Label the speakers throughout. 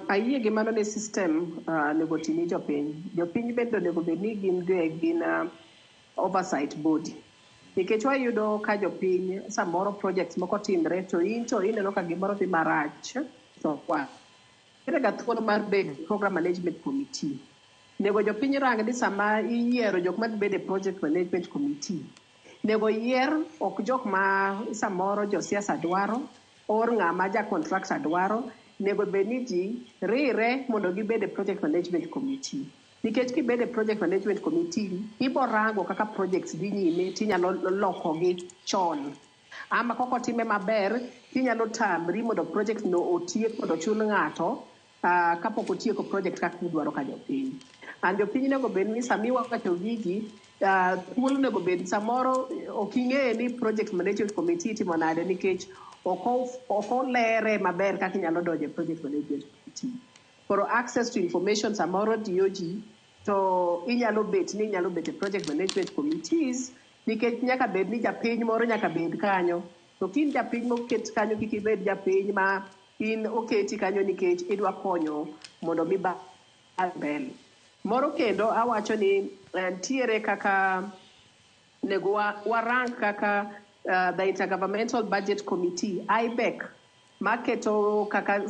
Speaker 1: Ayie gi mano ni system onego oti ni jopiny. Jopiny bende onego bed ni gin gin oversight body. Nikech wayudo ka jopiny samoro projects moko timre to in to ineno ka gimoro dhi marach to nitiere ga thuolo mar bedo program management committee. Nego jopiny rang ni sama iyiero jok madhi bedo e project management committee, nego yier ok jok ma samoro josiasa dwaro or ng'ama ja contractor dwaro, nego bed ni ji rire mondo gibed e project management committee. Nikech kibedo e project management committee, ibo rango kaka projects dhi nyime tinyalo lokogi chon. Ama kok otime maber, tinyalo tamri mondo project no otiek mondo ochul ng'ato kapok otieko project kaka udwaro ka jopiny. And jopiny onego bed ni sama iwacho gigi, thuolo onego bed samoro ok ing'e ni project management committee itimo nade nikech ok olere maber kaka inyalo donjo e project management committee. Koro access to information samoro diyo ji to inyalo bet ni inyalo bet e project management committees nikech nyaka bed ni japiny moro nyaka bed kanyo. To ka in japiny moket kanyo kik ibed japiny ma in oketi kanyo nikech idwa konyo mondo mi mbele. Moro kendo awacho ni ntiere kaka nego warang kaka the Intergovernmental Budget Committee, IBEC, maketo kaka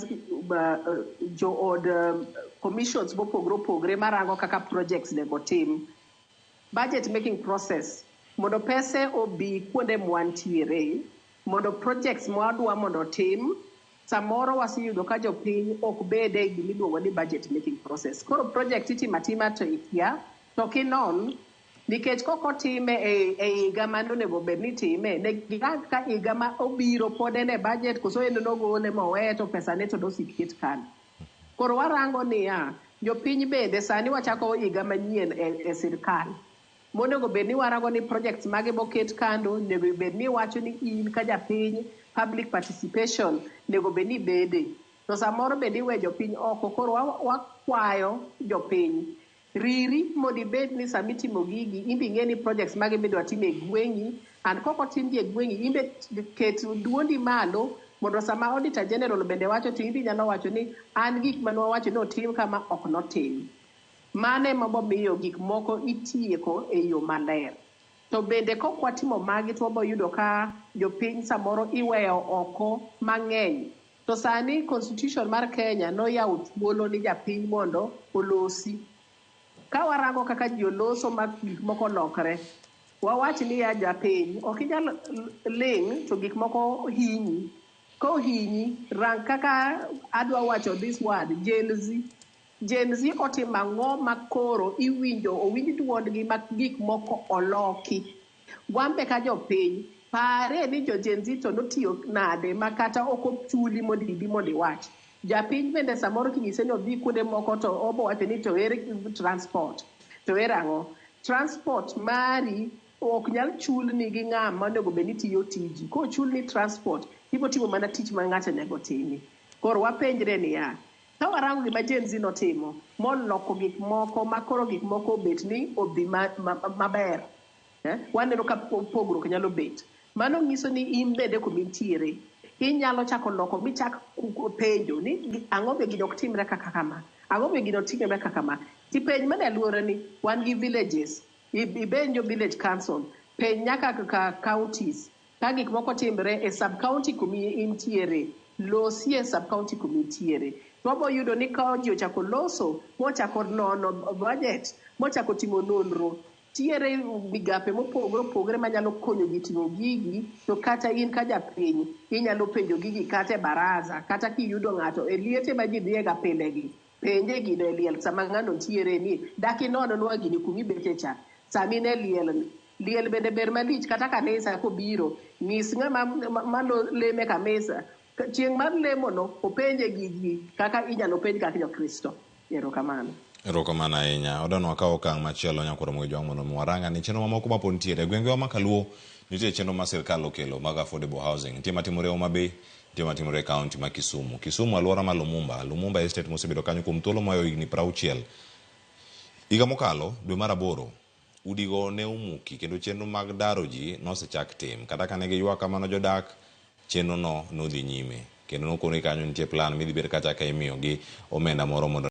Speaker 1: jood commissions mopogore opogore marango kaka projects nego tim. Budget making process mondo pese obi kuonde mwantiere, mondo projects mwadwa mondo otim, samoro waseyudo ka jopiny ok bede e gimiluongo ni budget making process. Koro project itimo atima to ikia, to kinon, nikech kok otime e higa mane onego bed ni itime, ne girang ka higa ma obiro pod en e budget koso en nogole moweye to pesa ne to nosik ket kano. Koro warango niya, jopiny bende sani wachako higa manyien e sirkal. Monego bed ni warango ni projects mage moket kando, onego bed ni iwacho ni in ka japiny public participation onego bed ni bede. To samoro bende iwe jopiny oko, koro wakwayo jopiny riri mondo ibed ni sama itimo gigi in be ing'e ni projects mage midwa tim e gweng'i and kok otimgi e gweng'i in be ket duondi malo mondo sama auditor general bende wacho to in be inyalo wacho ni an gik mane wawacho ni otim kama ok notim. Mano ema bomiyo gik moko itieko e yo maler. To bende kok watimo magi to wabo yudo ka jopiny samoro iweyo oko mang'eny. To sani constitution mar Kenya noyawo thuolo ni japiny mondo olosi. Ka warango kaka ji oloso ma gik moko olokre, wawach niya japiny ok inyal ling' to gik moko hinyi. Kohinyi, rang kaka adwa wacho this word, Gen Z. Gen Z otimo ang'o ma koro iwinjo owinj duondgi ma gik moko oloki. Wan be ka jopiny, pare ni jo Gen Z to notiyo nade ma kata ok ochuli mondo ibi mondo iwach. Japiny bende samoro kinyise ni odhi kuonde moko to obo wacho ni to ere transport, to ere ang'o. Transport mari ok nyal chulni gi ng'ama onego bed ni tiyo tiji. Kochulni transport, ibo timo mana tich ma ng'ato onego timi. Koro wapenjre niya, ka warango gima Gen Z notimo, moloko gik moko ma koro gik moko obet ni odhi maber. Waneno ka pogruok nyalo bet. Mano nyiso ni in bende kumintiere, inyalo chako loko michak penjo ni ang'o be gino ok timre kaka kama, ang'o be gino timre kaka kama. Tipenj mana e alworani, wan gi villages, ipenjo village council, penj nyaka ka counties, ka gik moko timre e sub county kumi intiere, losie sub county kumi intiere. To wabo yudo ni ka ji ochako loso, mochako nono budget, mochako timo nonro, tiere migape mopogore opogore manyalo konyo ji timo gigi, to kata in ka japiny, inyalo penjo gigi kata e baraza, kata kiyudo ng'ato e liete ma ji dhiye ga pile gi, penje gino e liel sama ng'ano ntiere ni dak inonwa gini kumibete cha, sama in e liel ni. Liel bende ber malich kata kanisa kobiro, nyis ng'ama leme kanisa, chieng' mar lemo no openje gigi kaka inyalo penj kaka jo-Kristo. Erokamano.
Speaker 2: Erokamano ahinya. Odwa ni wakaw okang' machielo nyakwar Ramogi Jwang' mondo mi warang ane chenro mamoko ma pod nitiere. E gwengewa ma Kaluo nitie chenro ma sirkal okelo mag affordable housing. Nitie matimore Homa Bay, nitie matimore e kaunti ma Kisumu. Kisumu alwora ma Lumumba, Lumumba Estate mosebedo kanyo kuom thuolo mohewo higni 60. Higa mokalo, dwe mar aboro, udigo ne omuki kendo chenro mag daro ji nosechak tim. Kata kane giywak kamano jodak, chenrono nodhi nyime. Kendo nokoni kanyo nitie plan midhi bed kacha ka imiyogi omenda moro mondo